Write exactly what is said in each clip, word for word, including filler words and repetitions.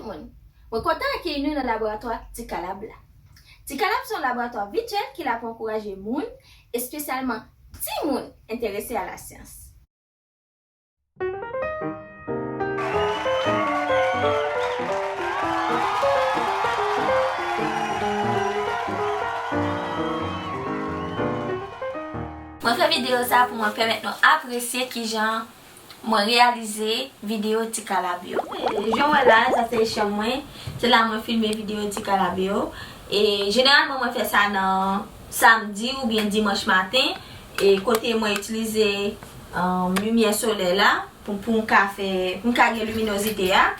Mwen kontan akeyi nou nan laboratwa Ti Kalab la. Ti Kalab se yon laboratwa vityèl ki la pou ankouraje moun, espesyalman timoun, enterese a lasyans. Mwen fè videyo sa pou mwen pèmèt nou apresye kijan mwen reyalize videyo Ti Kalab yo. Jan w wè la, sa se chanm mwen. Se la mwen filme videyo Ti Kalab yo. E jeneralman, mwen fè sa nan samdi oubyen dimanch maten. E kote mwen itilize, um, limyè solèy la pou, pou m ka fè, pou m ka gen liminozite a.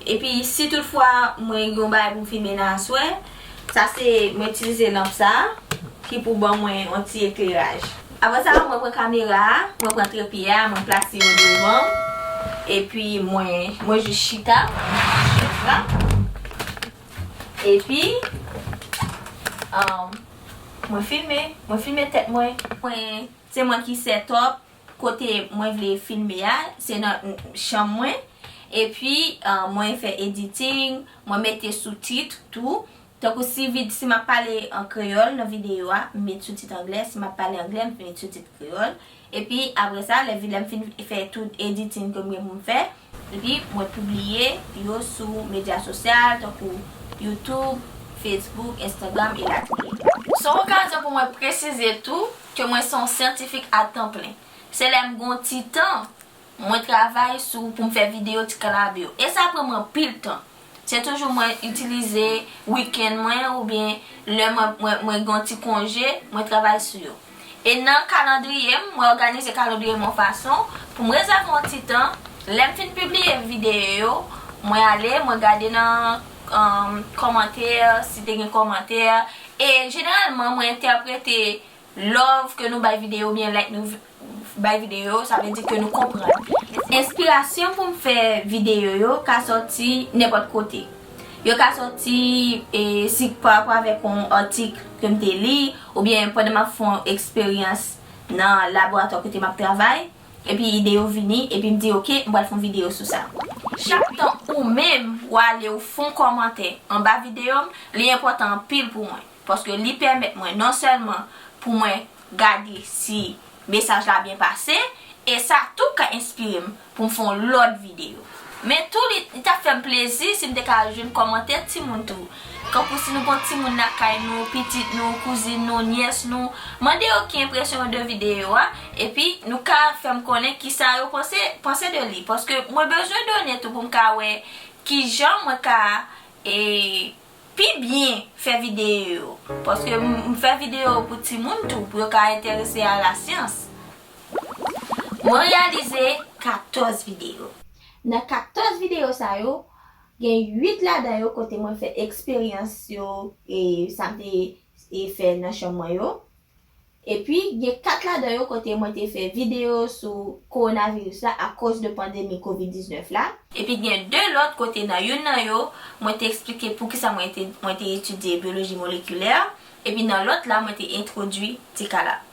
Epi, si toutfwa mwen gen yon bagay pou m filme nan aswè, sa se mwen itilize lanp sa a ki pou ban mwen yon ti ekleraj. Apre sa, mwen pran kamera a, mwen pran trepye a, mwen plase yo devan, epi mwen, mwen jis chita, chèz la. Epi, um, mwen filme, mwen filme tèt mwen. Mwen, se mwen ki set up kote mwen vle filme a, se nan chanm mwen. Epi, uh, mwen fè editing, mwen mete soutit tou. Tankou si vid-, si m ap pale an kreyòl nan videyo a, m met soutit anglè. Si m ap pale anglè, m met soutit kreyòl. Epi, apre sa, lè vi-, lè m fin fè tout editing ke m gen pou m fè, epi mwen pibliye yo sou medya sosyal, tankou YouTube, Facebook, Instagram, elatriye. Se yon okazyon pou mwen presize tou ke mwen se yon syantifik a tan plen. Se lè m gen yon ti tan, mwen travay sou pou m fè videyo Ti Kalab yo. E sa pran mwen anpil tan. Se toujou mwen itilize wikenn mwen oubyen lè mwen, mwen, mwen gen yon ti konje, mwen travay sou yo. E nan kalandriye m, mwen òganize kalandriye m yon fason pou m rezève yon ti tan. Lè m fin pibliye videyo yo, mwen ale, mwen gade nan, um, kòmantè, si te gen kòmantè. E jeneralman, mwen entèprete love ke nou bay videyo oubyen like nou vi-, bay videyo, sa vle di ke nou konprann. Enspirasyon pou m fè videyo yo ka sòti nenpòt kote. Yo ka sòti, e, si pa rapò avèk yon atik ke m te li, oubyen pandan m ap fè yon eksperyans nan laboratwa kote m ap travay, epi ide yo vini, epi m di, "Oke, m pral fè yon videyo sou sa." Chak tan ou menm, w ale, ou fè yon kòmantè anba videyo m, li enpòtan anpil pou mwen. Paske li pèmèt mwen non sèlman pou mwen gade si mesaj la byen pase, e sa tou ka enspire m pou m fè yon lòt videyo. Men tou, li, li t ap fè m plezi si m te ka jwenn kòmantè timoun tou. Kankou si nou gon timoun lakay nou, pitit nou, kouzin nou, nyès nou, mande yo ki enpresyon yo de videyo a, epi nou ka fè m konnen kisa yo panse, panse de li. Paske mwen bezwen done tou pou m ka wè kijan mwen ka, e, pi byen fè videyo yo. Paske m, m fè videyo pou timoun tou, pou yo ka enterese a lasyans. Mwen reyalize katòz videyo. Nan katòz videyo sa yo, gen uit ladan yo kote mwen fè eksperyans yo, e sa m te, e fè nan chanm mwen yo. Epi, gen kat ladan yo kote mwen te fè videyo sou kowonaviris la akoz de pandemi kovid diznèf la. Epi, gen de lòt kote nan youn nan yo, mwen te eksplike poukisa mwen te, mwen te etidye byoloji molekilè. Epi, nan lòt la, mwen te entwodui Ti Kalab.